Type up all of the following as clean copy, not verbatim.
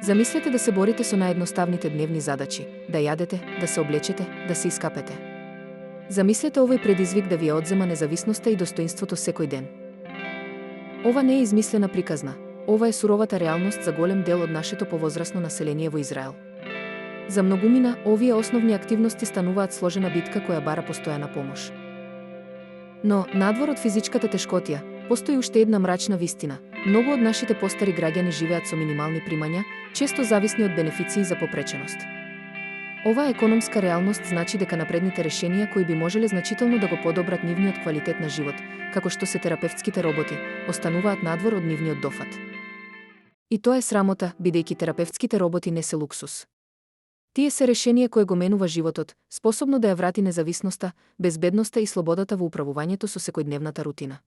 Замислете да се борите со наједноставните дневни задачи, да јадете, да се облечете, да се искапете. Замислете овој предизвик да ви ја одзема независноста и достоинството секој ден. Ова не е измислена приказна, ова е суровата реалност за голем дел од нашето повозрасно население во Израел. За многумина, овие основни активности стануваат сложена битка која бара постојана помош. Но, надвор од физичката тешкотија, постои уште една мрачна вистина. Многу од нашите постари граѓани живеат со минимални примања, често зависни од бенефиции за попреченост. Оваа економска реалност значи дека напредните решенија кои би можеле значително да го подобрат нивниот квалитет на живот, како што се терапевтските роботи, остануваат надвор од нивниот дофат. И тоа е срамота, бидејќи терапевтските роботи не се луксус. Тие се решение кое го менува животот, способно да ја врати независноста, безбедноста и слободата во управувањето со секојдневната рутина.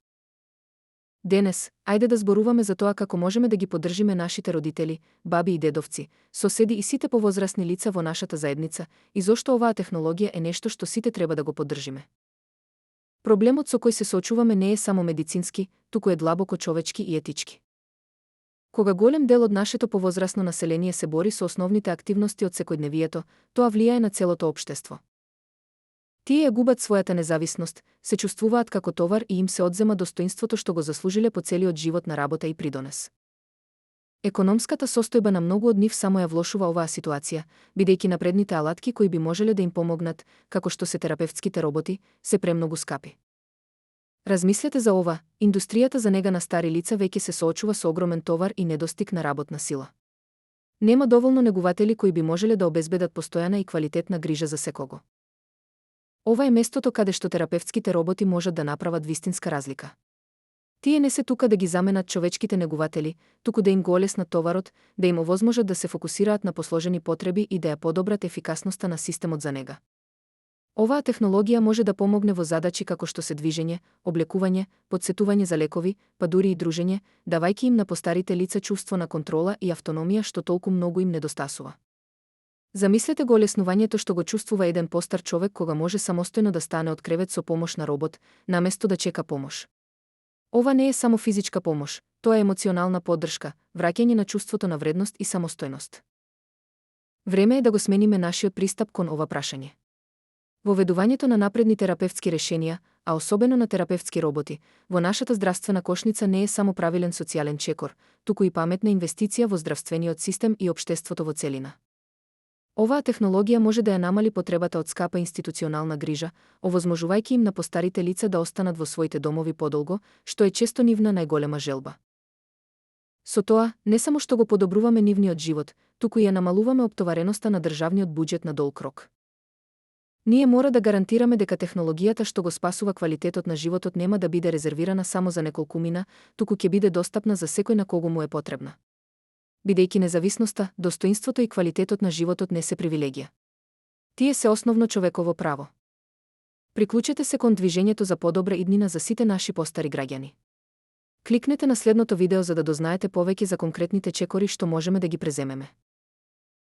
Денес, ајде да зборуваме за тоа како можеме да ги поддржиме нашите родители, баби и дедовци, соседи и сите повозрасни лица во нашата заедница, и зошто оваа технологија е нешто што сите треба да го поддржиме. Проблемот со кој се соочуваме не е само медицински, туку е длабоко човечки и етички. Кога голем дел од нашето повозрасно население се бори со основните активности од секојдневието, тоа влијае на целото општество. Тие ја губат својата независност, се чувствуваат како товар и им се одзема достоинството што го заслужиле по целиот живот на работа и придонес. Економската состојба на многу од нив само ја влошува оваа ситуација, бидејќи напредните алатки кои би можеле да им помогнат, како што се терапевтските роботи, се премногу скапи. Размислете за ова, индустријата за нега на стари лица веќе се соочува со огромен товар и недостиг на работна сила. Нема доволно негуватели кои би можеле да обезбедат постојана и квалитетна грижа за секого. Ова е местото каде што терапевтските роботи можат да направат вистинска разлика. Тие не се тука да ги заменат човечките негуватели, туку да им го олеснат товарот, да им овозможат да се фокусираат на посложени потреби и да ја подобрат ефикасноста на системот за нега. Оваа технологија може да помогне во задачи како што се движење, облекување, подсетување за лекови, па дури и дружење, давајќи им на постарите лица чувство на контрола и автономија што толку многу им недостасува. Замислете го олеснувањето што го чувствува еден постар човек кога може самостојно да стане од кревет со помош на робот, наместо да чека помош. Ова не е само физичка помош, тоа е емоционална поддршка, враќање на чувството на вредност и самостојност. Време е да го смениме нашиот пристап кон ова прашање. Воведувањето на напредни терапевтски решенија, а особено на терапевтски роботи, во нашата здравствена кошница не е само правилен социјален чекор, туку и паметна инвестиција во здравствениот систем и општеството во целина. Оваа технологија може да ја намали потребата од скапа институционална грижа, овозможувајќи им на постарите лица да останат во своите домови подолго, што е често нивна најголема желба. Со тоа, не само што го подобруваме нивниот живот, туку и ја намалуваме оптовареноста на државниот буџет на долг рок. Ние мора да гарантираме дека технологијата што го спасува квалитетот на животот нема да биде резервирана само за неколкумина, туку ќе биде достапна за секој на кого му е потребна. Бидејќи независноста, достоинството и квалитетот на животот не се привилегија. Тие се основно човеково право. Приклучете се кон движењето за подобра иднина за сите наши постари граѓани. Кликнете на следното видео за да дознаете повеќе за конкретните чекори што можеме да ги преземеме.